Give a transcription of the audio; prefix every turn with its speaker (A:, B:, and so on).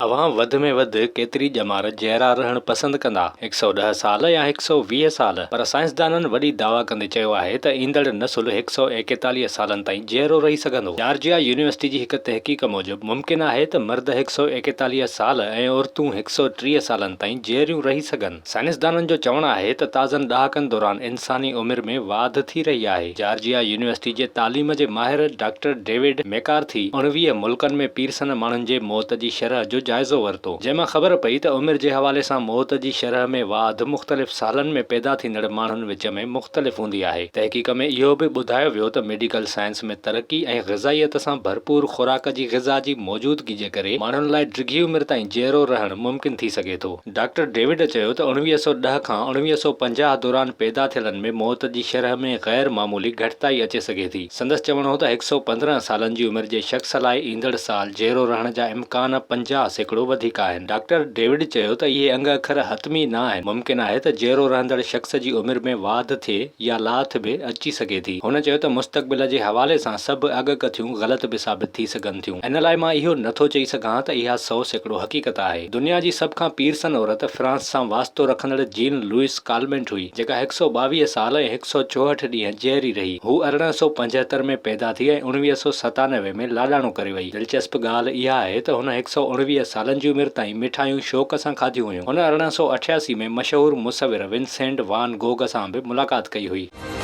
A: اوهان وڌ ۾ وڌ ڪيتري ڄمار جيئرا رهڻ پسند ڪندا؟ 110 سال يا 120 سال؟ پر سائنسدانن وڏي دعويٰ ڪندي چيو آهي ته ايندڙ نسل 141 سالن تائين جيئرو رهي سگهندو. جارجيا يونيورسٽي جي هڪ تحقيق موجب ممڪن آهي ته مرد 141 سال ۽ عورتون 130 سالن تائين جيئريون رهي سگهن. سائنسدانن جو چوڻ آهي ته تازن ڏهاڪن دوران انساني عمر ۾ واڌ ٿي رهي آهي. جارجيا يونيورسٽي جي تعليم جي ماهر ڊاڪٽر ڊيوڊ ميڪارٿي 19 ملڪن ۾ پيرسن ماڻهن جي موت جي شرح جو جائزو ورتو، جنهن مان خبر پئي ته عمر جي حوالي سان موت جي شرح ۾ واڌ مختلف سالن ۾ پيدا ٿيندڙ ماڻهن وچ ۾ مختلف هوندي آهي. تحقيق ۾ اهو به ٻڌايو ويو ته ميڊيڪل سائنس ۾ ترقي ۽ غذائيت سان ڀرپور خوراڪ جي غذا جي موجودگي جي ڪري ماڻهن لاء ڊگهي عمر تائين جيئرو رهڻ ممڪن ٿي سگهي ٿو. ڊاڪٽر ڊيوڊ چيو ته 1910 کان 1950 دوران پيدا ٿيلن ۾ موت جي شرح ۾ غير معمولي گهٽتائي اچي سگهي ٿي. سندس چوڻ هو ته 115 سالن جي عمر جي شخص لاء ايندڙ سال جيئرو رهڻ جا امڪان 50% وڌيڪ آهن. ڊاڪٽر ڊيوڊ چيو ته اهي انگ اکر حتمي نه آهن، ممڪن آهي ته جيئرو رهندڙ شخص جي عمر ۾ واڌ ٿئي يا لاٿ به اچي سگهي ٿي. هن چيو ته مستقبل جي حوالي سان سڀ اڳڪٿيون غلط به ثابت ٿي سگهن ٿيون، ان لاء مان اهو نٿو چئي سگهان ته اها 100% حقيقت آهي. دنيا جي سڀ کان پيرسن عورت فرانس سان واسطو رکندڙ جين لوئس ڪالمينٽ هئي، جيڪا 122 سال ۽ 164 ڏينهن جيئري رهي. هوء 1875 ۾ پيدا ٿي ۽ 1997 ۾ لاڏاڻو ڪري وئي. دلچسپ ڳالهه اها آهي ته هن 119 سالن جي عمر تائين مٺايون شوق سان کاڌيون هيون. هن 1888 ۾ مشهور مصور ونسينٽ وان گوگ سان به ملاقات ڪئي هئي.